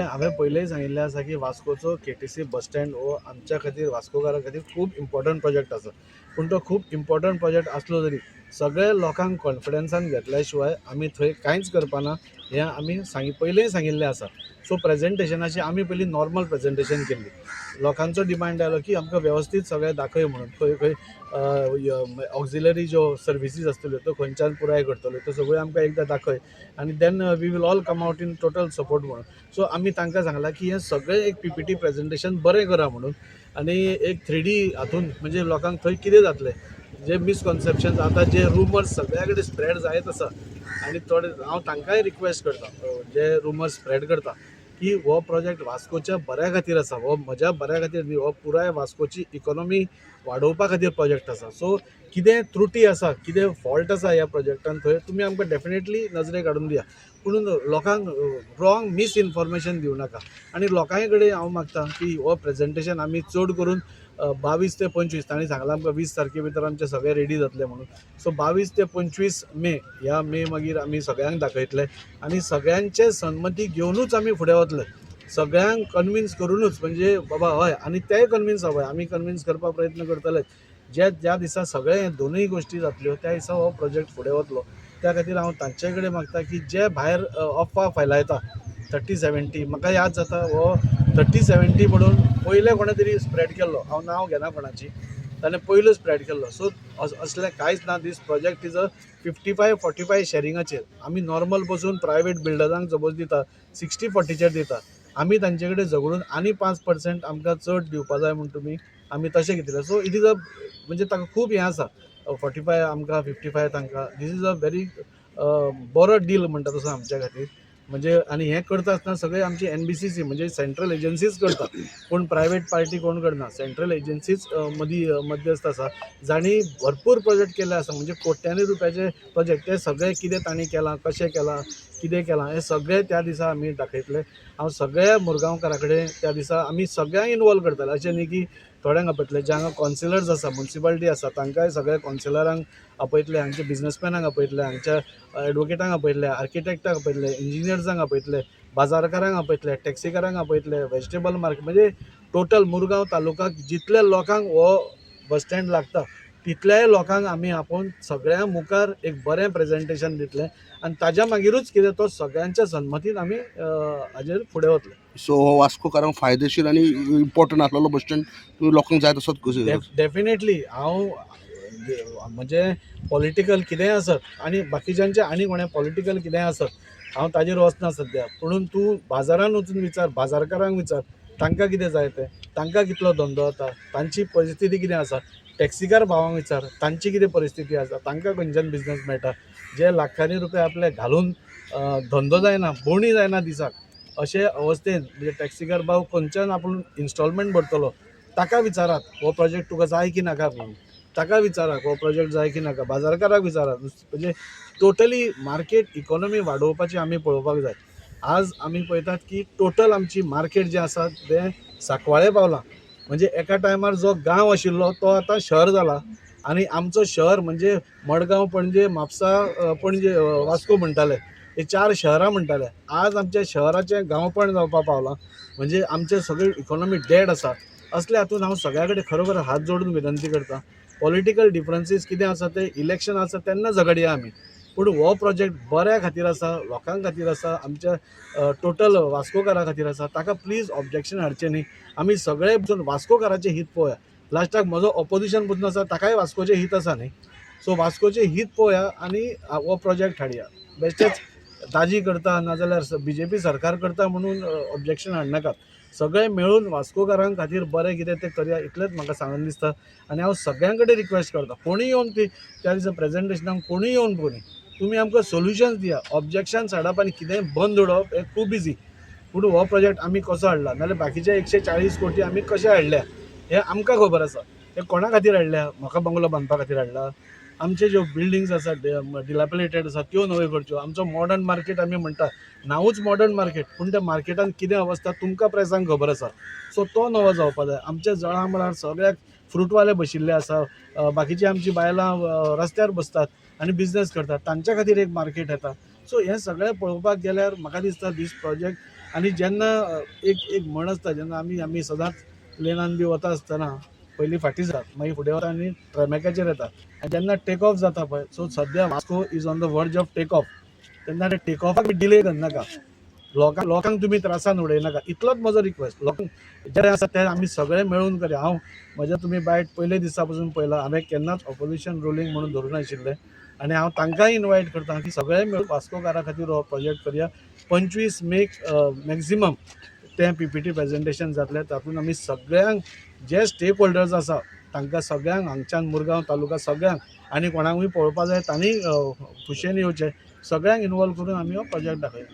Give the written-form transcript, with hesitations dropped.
हांवें पयलींय सांगिल्लें आसा की वास्कोचो केटीसी बस स्टँड हो आमच्या खातीर, वास्कोकारां खातीर खूब इम्पॉर्टंट प्रोजेक्ट आसा. पूण तो खूब इम्पॉर्टंट प्रोजेक्ट आसलो तरी सगळे लोकांक कॉन्फिडन्सान घेतल्या शिवाय आमी थंय कांयच करपाना हें आमी पयलींय सांगिल्लें आसा. सो प्रेजेंटेशनाची आमी पयलीं नॉर्मल प्रेजेंटेशन केल्ली. लोकांचो डिमांड आयलो की आमकां वेवस्थीत सगळें दाखय म्हणून, खंय खंय ऑक्झिलरी ज्यो सर्विसीस आसतल्यो त्यो खंयच्यान पुराय करतल्यो त्यो सगळ्यो आमकां एकदां दाखय आनी then we will all come out in total support म्हणून. सो आमी तांकां सांगलां की हें सगळें एक पीपीटी प्रेजेंटेशन बरें करा म्हणून आनी एक 3D हातून, म्हणजे लोकांक थंय कितें जातलें, जे मिसकॉन्सेप्शन आतां जे रुमर्स सगळ्या कडेन स्प्रेड जायत आसा आनी थोडे हांव तांकांय रिक्वेस्ट करता जे रुमर्स स्प्रेड करता की हो प्रोजेक्ट वास्कोच्या बऱ्या खातीर आसा, हो म्हज्या बऱ्या खातीर न्ही, हो पुराय वास्कोची इकॉनॉमी वाडोवपा खातीर प्रोजेक्ट आसा. सो कितें त्रुटी आसा, कितें फॉल्ट आसा ह्या प्रोजेक्टान, थंय तुमी आमकां डेफिनेटली नजरेक हाडून दिया, पूण लोकांक रॉंग मिसइन्फॉर्मेशन दिवं नाका. आनी लोकांय कडेन हांव मागता की हो प्रेजेंटेशन आमी चड करून 22 ते 25, तांणी सांगलां आमकां 20 तारखे भितर आमचें सगळें रेडी जातलें म्हणून. सो 22 ते 25 मे, ह्या मे मागीर आमी सगळ्यांक दाखयतले आनी सगळ्यांचे संमती घेवनूच आमी फुडें वतले, सगळ्यांक कन्विन्स करुनूच, म्हणजे बाबा हय आनी तेय कन्विन्स जावपाक जाय. आमी कन्विन्स करपाक प्रयत्न करतलेच. ज्या ज्या दिसा सगळे दोनूय गोश्टी जातल्यो त्या दिसा हो प्रोजेक्ट फुडें वतलो. त्या खातीर हांव तांचे कडेन मागता की जे भायर अफवा फैलायता 30-70, म्हाका याद जाता हो 30-70 म्हणून पयलें कोणें तरी स्प्रेड केल्लो, हांव नांव घेना कोणाची, ताणें पयलो स्प्रेड केल्लो. सो असलें कांयच ना. This project is a 55-45 शॅरिंगाचेर. आमी नॉर्मल बसून प्रायवेट बिल्डरांक सपोज दिता 60-40चेर दिता, आमी तांचे कडेन झगडून आनी 5% आमकां चड दिवपा जाय म्हूण तुमी आमी तशें घेतिल्लें. सो it is a म्हणजे ताका खूब हें आसा, 45 आमकां, 55 तांकां. This is a very बरो डील म्हणटा तसो आमच्या खातीर. म्हणजे आनी हें करता आसतना सगळे आमची एनबीसीसी म्हणजे सेंट्रल एजन्सीज करता, पूण प्रायवेट पार्टी कोण करना. सेंट्रल एजन्सीज मदीं मध्यस्थ आसा, जांणी भरपूर प्रोजेक्ट केल्ले आसा, म्हणजे कोट्यांनी रुपयाचे प्रोजेक्ट. ते सगळे कितें तांणी केलां, कशें केलां, कितें केलां, हें सगळें त्या दिसा आमी दाखयतले. हांव सगळ्या मुरगांवकारा कडेन त्या दिसा आमी सगळ्यांक इनवॉल्व करतले. अशें न्ही की थोड्यांक आपयतले. जे हांगा कौन्सिलर्स आसा, मुन्सिपालिटी आसा, तांकांय सगळ्या कौन्सिलरांक आपयतले, हांगचे बिजनसमॅनांक आपयतले, हांगच्या एडवोकेटांक आपयतले, आर्किटेक्टाक आपयतले, इंजिनियर्सांक आपयतले, बाजारकारांक आपयतले, टॅक्सीकारांक आपयतले, वेजिटेबल मार्केट, म्हणजे टोटल मुरगांव तालुकाक जितल्या लोकांक हो बस स्टँड लागता तितल्याय लोकांक आमी आपोवन सगळ्यां मुखार एक बरें प्रेजेंटेशन दितले आनी ताज्या मागीरूच कितें तो सगळ्यांच्या संमतीन आमी हाजेर फुडें वतले. सो हो वास्कोकारांक फायदेशीर आनी इम्पॉर्टंट आसलेलो बस स्टँड तुमी लोकांक जाय तसोच. डेफिनेटली. हांव म्हणजे पॉलिटिकल कितेंय आसत आनी बाकीच्यांचे आनी कोणें पॉलिटिकल कितेंय आसत, हांव ताजेर वचना सद्या. पुणून तूं बाजारान वचून विचार, बाजारकारांक विचार, तांकां कितें जाय तें, तांकां कितलो धंदो जाता, तांची परिस्थिती कितें आसा. टॅक्सीकार भावांक विचार, तांची कितें परिस्थिती आसा, तांकां खंयच्यान बिजनस मेळटा. जे लाखांनी रुपया आपले घालून धंदो जायना, बोणी जायना दिसाक, अशे अवस्थेन म्हणजे टॅक्सीकार भाव खंयच्यान आपूण इन्स्टॉलमेंट भरतलो, ताका विचारात हो प्रोजेक्ट तुका जाय की नाका म्हणून. ताका विचारात हो प्रोजेक्ट जाय की नाका. बाजारकाराक विचारात. म्हणजे टोटली मार्केट इकॉनॉमी वाडोवपाची आमी पळोवपाक जाय. आज आमी पळयतात की टोटल आमची मार्केट जें आसा तें सांकवाळे पावलां. म्हणजे एका टायमार जो गांव आशिल्लो तो आतां शहर जाला आनी आमचो शहर म्हणजे मडगांव, पणजे, म्हापसा, पणजे, वास्को म्हणटाले, हे चार शहरां म्हणटाले. आज आमच्या शहराचें गांवपण जावपा पावलां. म्हणजे आमचें सगळें इकॉनॉमी डेड आसा. असल्या हातून हांव सगळ्या कडेन खरोखर हात जोडून विनंती करता, पॉलिटिकल डिफरन्सीस कितें आसा ते इलेक्शन आसा तेन्ना झगडया आमी, पूण हो प्रोजेक्ट बऱ्या खातीर आसा, लोकां खातीर आसा, आमच्या टोटल वास्कोकारा खातीर आसा. ताका प्लीज ऑब्जेक्शन हाडचें न्ही. आमी सगळे बसून वास्कोकाराचें हित पळोवया. लास्टाक म्हजो ऑपोजिशन पसून आसा, ताकाय वास्कोचें हित आसा न्ही. सो वास्कोचें हित पळोवया आनी हो प्रोजेक्ट हाडया. बेश्टेच दाजी करता नाजाल्यार बीजेपी सरकार करता म्हणून ऑब्जेक्शन हाडनाकात. सगळे मेळून वास्कोकारां खातीर बरें कितें तें करया, इतलेंच म्हाका सांगन दिसता. आनी हांव सगळ्यां कडेन रिक्वेस्ट करता, कोणूय येवन ती त्या दिसा प्रेजेंटेशनाक कोणूय येवन पळोवनी, तुमी आमकां सोल्युशन्स दिया. ऑब्जेक्शन्स हाडप आनी कितेंय बंद उडोवप हें खूब इजी. पूण हो प्रोजेक्ट आमी कसो हाडला, नाल्यार बाकीचे 140 कोटी आमी कशे हाडल्या हें आमकां खबर आसा. ते कोणा खातीर हाडल्या? म्हाका बंगलो बांदपा खातीर हाडला? आमचे ज्यो बिल्डिंग्स आसा डिलापिलेटेड आसा त्यो नव्यो करच्यो. आमचो मॉडर्न मार्केट आमी म्हणटा, नांवूच मॉडर्न मार्केट, पूण त्या मार्केटान कितें अवस्था तुमकां प्रेसांक खबर आसा. सो तो नवो जावपा जाय. आमच्या जळा मळार सगळ्याक फ्रुटवाले बशिल्ले आसा, बाकीची आमची बायलां रस्त्यार बसतात आनी बिजनस करतात, तांच्या खातीर एक मार्केट येता. सो हें सगळें पळोवपाक गेल्यार म्हाका दिसता दीस प्रोजेक्ट आनी जेन्ना एक एक म्हण आसता, जेन्ना आमी सदांच प्लेनान बी वता आसतना पयलीं फाटीं जातात, मागीर फुडें वता आनी ट्रॅमॅकाचेर येता आनी जेन्ना टेक ऑफ जाता पळय, सो सद्या Vasco is on the verge of take off. तेन्ना ते टेक ऑफाक डिले करनाका, लोकांक तुमी त्रासान उडयनाका, इतलोच म्हजो रिक्वेस्ट. लोकांक जें आसा तें आमी सगळे मेळून करया. हांव म्हज्या तुमी बायट पयले दिसा पसून पळयला, हांवें केन्नाच ऑपोजिशन रुलींग म्हणून धरूं नाशिल्लें आनी हांव तांकांय इनवायट करता की सगळे मेळून वास्कोकारा खातीर हो प्रोजेक्ट करया. 25 मेक मॅक्झिमम तें पीपीटी प्रेजेंटेशन जातलें. तातूंत आमी सगळ्यांक जे स्टेक होल्डर्स आसा तांकां सगळ्यांक हांगच्यान मुरगांव तालुका सगळ्यांक आनी कोणाकूय पळोवपा जाय तांणी खुशयेन येवचें, सगळ्यांक इनवॉल्व करून आमी हो प्रोजेक्ट दाखयता.